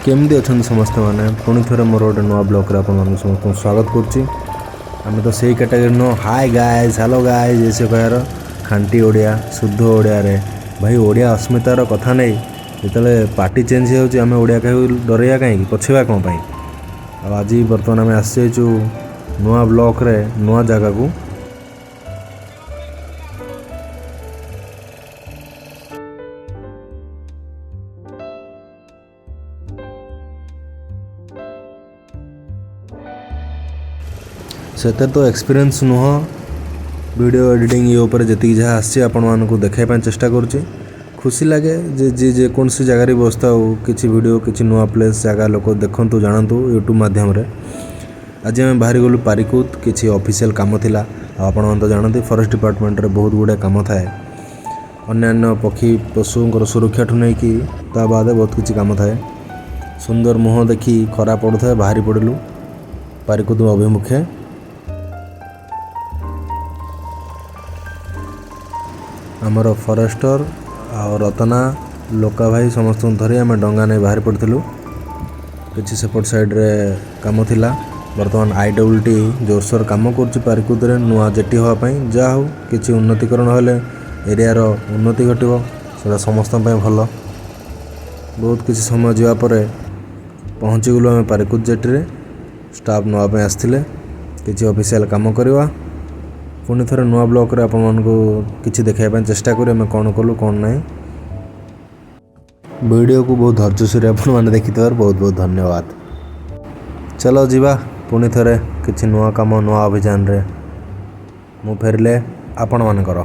କେମିତି ଅଛନ୍ତି ସମସ୍ତେ ମାନେ? ପୁଣି ଥରେ ମୋର ଗୋଟେ ନୂଆ ବ୍ଲଗ୍ରେ ଆପଣମାନଙ୍କୁ ସମସ୍ତଙ୍କୁ ସ୍ୱାଗତ କରୁଛି। ଆମେ ତ ସେଇ କ୍ୟାଟାଗୋରୀ ନୁହଁ, ହାଏ ଗାଏଜ୍, ହ୍ୟାଲୋ ଗାଏଜ୍ ଏସବୁ କହିବାର। ଖାଣ୍ଟି ଓଡ଼ିଆ, ଶୁଦ୍ଧ ଓଡ଼ିଆରେ ଭାଇ, ଓଡ଼ିଆ ଅସ୍ମିତାର କଥା ନେଇ ଯେତେବେଳେ ପାର୍ଟି ଚେଞ୍ଜ ହେଇଯାଉଛି, ଆମେ ଓଡ଼ିଆ କହିବାକୁ ଡରେଇବା କାହିଁକି, ପଛେଇବା କ'ଣ ପାଇଁ? ଆଉ ଆଜି ବର୍ତ୍ତମାନ ଆମେ ଆସିଯାଇଛୁ ନୂଆ ବ୍ଲଗ୍ରେ ନୂଆ ଜାଗାକୁ। ସେତେ ତ ଏକ୍ସପିରିଏନ୍ସ ନୁହଁ ଭିଡ଼ିଓ ଏଡ଼ିଟିଂ ଇଏ ଉପରେ। ଯେତିକି ଯାହା ଆସିଛି, ଆପଣମାନଙ୍କୁ ଦେଖାଇବା ପାଇଁ ଚେଷ୍ଟା କରୁଛି। ଖୁସି ଲାଗେ ଯେ ଯିଏ ଯେକୌଣସି ଜାଗାରେ ବସିଥାଉ, କିଛି ଭିଡ଼ିଓ, କିଛି ନୂଆ ପ୍ଲେସ୍, ଜାଗା ଲୋକ ଦେଖନ୍ତୁ, ଜାଣନ୍ତୁ ୟୁଟ୍ୟୁବ୍ ମାଧ୍ୟମରେ। ଆଜି ଆମେ ବାହାରି ଗଲୁ ପାରିକୁଦ, କିଛି ଅଫିସିଆଲ୍ କାମ ଥିଲା। ଆଉ ଆପଣମାନେ ତ ଜାଣନ୍ତି, ଫରେଷ୍ଟ ଡିପାର୍ଟମେଣ୍ଟରେ ବହୁତ ଗୁଡ଼ାଏ କାମ ଥାଏ। ଅନ୍ୟାନ୍ୟ ପକ୍ଷୀ ପଶୁଙ୍କର ସୁରକ୍ଷାଠୁ ନେଇକି ତା ବାଦେ ବହୁତ କିଛି କାମ ଥାଏ। ସୁନ୍ଦର ମୁହଁ ଦେଖି, ଖରା ପଡ଼ୁଥାଏ, ବାହାରି ପଡ଼ିଲୁ ପାରିକୁଦ ଅଭିମୁଖେ। ଆମର ଫରେଷ୍ଟର ଆଉ ରତନା, ଲୋକା ଭାଇ ସମସ୍ତଙ୍କୁ ଧରି ଆମେ ଡଙ୍ଗା ନେଇ ବାହାରି ପଡ଼ିଥିଲୁ। କିଛି ସେପଟ ସାଇଡ଼୍ରେ କାମ ଥିଲା। ବର୍ତ୍ତମାନ IWT ଜୋରସୋର କାମ କରୁଛି ପାରିକୁଦରେ ନୂଆ ଜେଟି ହେବା ପାଇଁ। ଯାହା ହଉ, କିଛି ଉନ୍ନତିକରଣ ହେଲେ ଏରିଆର ଉନ୍ନତି ଘଟିବ, ସେଇଟା ସମସ୍ତଙ୍କ ପାଇଁ ଭଲ। ବହୁତ କିଛି ସମୟ ଯିବା ପରେ ପହଞ୍ଚିଗଲୁ ଆମେ ପାରିକୁଦ ଜେଟିରେ। ଷ୍ଟାଫ୍ ନେବା ପାଇଁ ଆସିଥିଲେ, କିଛି ଅଫିସିଆଲ୍ କାମ କରିବା। ପୁଣି ଥରେ ନୂଆ ବ୍ଲଗ୍ରେ ଆପଣମାନଙ୍କୁ କିଛି ଦେଖାଇବା ପାଇଁ ଚେଷ୍ଟା କରିବି, ଆମେ କ'ଣ କଲୁ କ'ଣ ନାହିଁ। ଭିଡ଼ିଓକୁ ବହୁତ ଧୈର୍ଯ୍ୟ ସହିତ ଆପଣମାନେ ଦେଖିଥିବାରୁ ବହୁତ ବହୁତ ଧନ୍ୟବାଦ। ଚାଲ ଯିବା ପୁଣି ଥରେ କିଛି ନୂଆ କାମ, ନୂଆ ଅଭିଯାନରେ। ମୁଁ ଫେରିଲେ ଆପଣମାନଙ୍କର